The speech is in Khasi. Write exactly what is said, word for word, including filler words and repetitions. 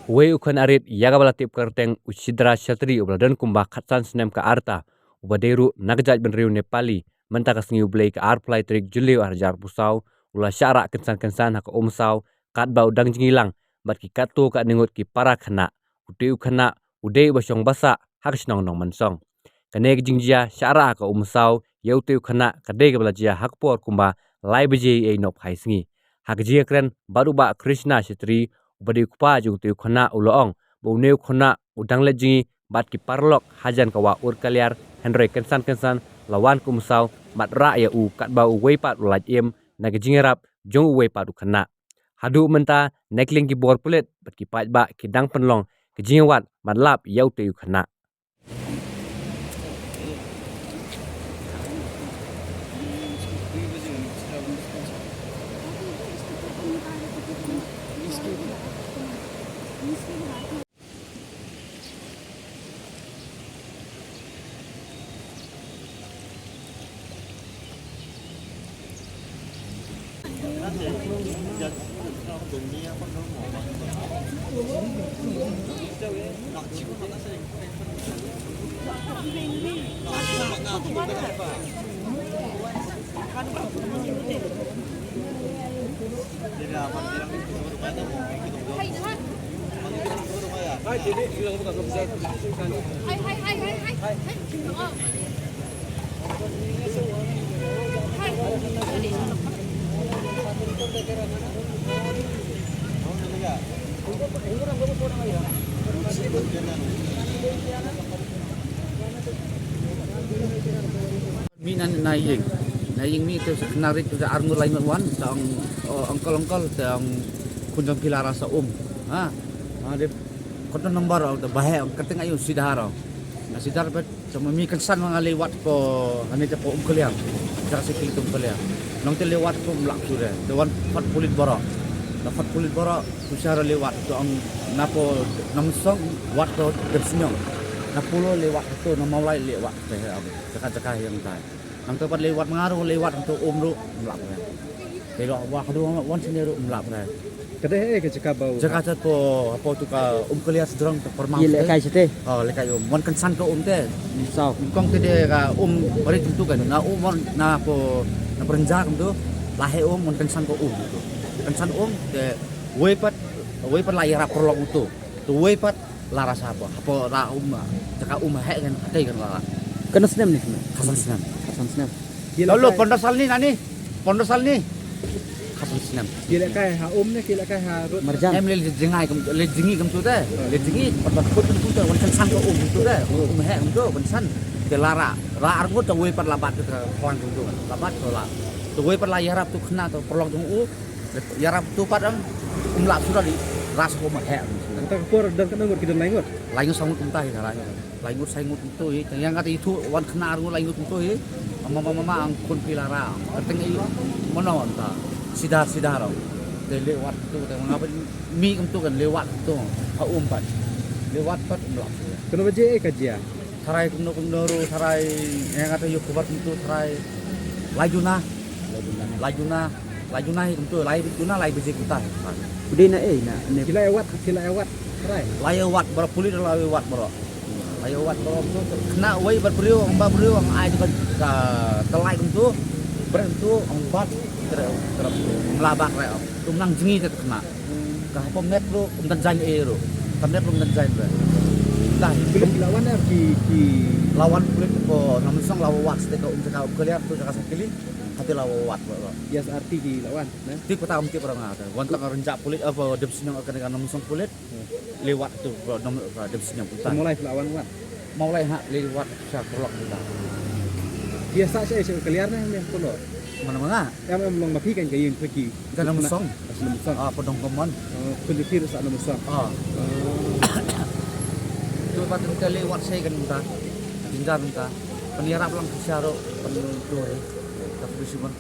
Uwei u khun arit ïa kaba la tip kyrteng u Shidra Shatri uba la don kumba khatsan snem ka rta, uba dei ruh na ka jaitbynriew Nepali, mynta ka sngi U Blei ka arphew lai tarik Jylliew arhajar arphew saw, u la shah rah kynsan kynsan ha ka umsaw, katba u dang jngi lang bad ki katto katne ngut ki para khynnah. Utei u khynnah u dei uba shong ba sah ha ka shnong Nongmynsong. Kane ka jingjia shah rah ha ka umsaw ïa utei u khynnah ka dei kaba la jia ha ka por kumba lai baje ei nop hai sngi. Ha ka jingïakren bad u Bah Krishna Shatri, uba dei u kpa jong utei u khynnah, u la ong ba une u khynnah u dang leit jngi bad ki paralok hajan ka wah Urkaliar, hynrei kynsan kynsan la wan ka umsaw bad rah ïa u katba uwei pat u lait im na ka jingïarap jong uwei pat u khynnah. Haduh mynta, na ka liang ki bor pulit bad ki paidbah ki dang pynlong ka jingïawad ban lap ïa utei u khynnah. Mih na, na ïing. Na ïing mih te sa khynnah rit te arngut laingut wan, te ong, "Oh, uncle, uncle," te ong, "khun jong phi la rah sa um." Ha? Ha, de contact number ong, te ba heh ong, kyrteng aïu, Sidar ong. Na Sidar bad, te mih kynsan ma nga leit wad ko, hane te ko Umkliar. Jaka sa kylli to Umkliar. Nangta leit wad ko, ym lah shuh re. Te wan phah pulit baroh. Na phah pulit baroh, pyrshah re leit wad to ong, na ko Nongmynsong, wad ko Depsniang. Na Polo leit wad to, na Mawlai leit wad te he ong. Jaka jaka hi ong tai. Nangta pat leit wad ma nga ruh, leit wad to um ruh, ym lah re. Te leit wad haduh wan sini ruh, ym lah re. Ka dei eh ka jaka ba u Jaka te ko, hapoh to ka Umkliar sdrong te pyrmang. Ïa lehkai shatei. Oh, lehkai um. Wan kynsan ka um te. Saw. Kong te de ka um barit kumtu kan. Na um wan na ko, na Prenja kumtu. La heh um, wan kynsan ka um kumtu. Kynsan um te, wei pat, wei pat la ïarap paralok kumtu. Te wei pat la rah sa hapoh, hapoh la um, jaka um heh kan, hatei kan la rah. Katno snem ne? Khatsan snem. Khatsan snem. Lalu pondro sal ni nani? Pondro sal ni? Khatsan snem. Ki lehkai ha um ne ki lehkai ha rud? Marjan. Em leit jngai kum, leit jngi kumtu te. Leit jngi, pondro sal kumtu te, wan kynsan ka um kumtu te. Um heh kumtu, kynsan. Te la rah, rah arngut te wei pat la bat te khlang kumtu. La bat te la. Te wei pat la ïarap to khynnah to paralok jong u. Ïarap to pat ong, ym lah shuh re, rah sa um heh. Kata ka por don katno ngut, ki don laingut? Laingut sangut kumta hi, laingut. Laingut sangut kumtu hi, ïa nga te ithuh wan khynnah arngut laingut kumtu hi. Mama, mama, mama, ong khun phi la rah. Kyrteng aïu, mano ong ta. Sidar, Sidar ong. Te leit wad kumtu, te nga pat mih kumtu kan leit wad kumtu. Ha um pat. Leit wad pat ym lah shuh re. Katno baje eh ka jia? Tharai kumno kumno ruh, tharai, eh, nga te ïoh khubor kumtu, tharai lai juna. Lai juna. Lai juna, lai juna hi kumtu, lai juna, lai baje kumta. Phi dei na ei na ne? Ki la ïa wad, ki la ïa wad, tharai. La ïa wad baroh, pulit la ïa wad baroh. La ïa wad baroh kumtu. Khynnah wei bad briew, ong ba briew, ong ai ka, ka, ka lai kumtu. Briew kumtu, ong bat, kre, kre, ym lah bat re, ong. Ym nang jngi te khynnah. Ka hapoh met ruh, ym don jaiñ ei ruh. Ka met ruh ym don jaiñ re. Dah. Pulit ki la wan ar ki, ki. La wan pulit ko Nongmynsong la wad shatei ka um jaka Umkliar to jaka sa kylli. Hati la wad, wad, wad. Yes, ar ki ki la wan, ne? Te kata ym tip rang nga te. Wan tang rynjah pulit, apa, Depsniang ka Nongmynsong pulit. Leit wad to, Nong, Depsniang pulit. Mawlai la wan, wan. Mawlai ha leit wad sha paralok kita. Biasa sha, sha Umkliar ne, ne, Polo. Mana, mana? Em, em, long ma phi kan ka ïing phi ki. Ka Nongmynsong. Ka Nongmynsong. Ah, Padong Komon. Oh, phi ruh sa Nongmynsong. Ah. Oh. Tu pat ka leit wad sei kan ta. Jinjar ta. Pynïarap lang pisa ruh, pyn tu. Ka phi simon.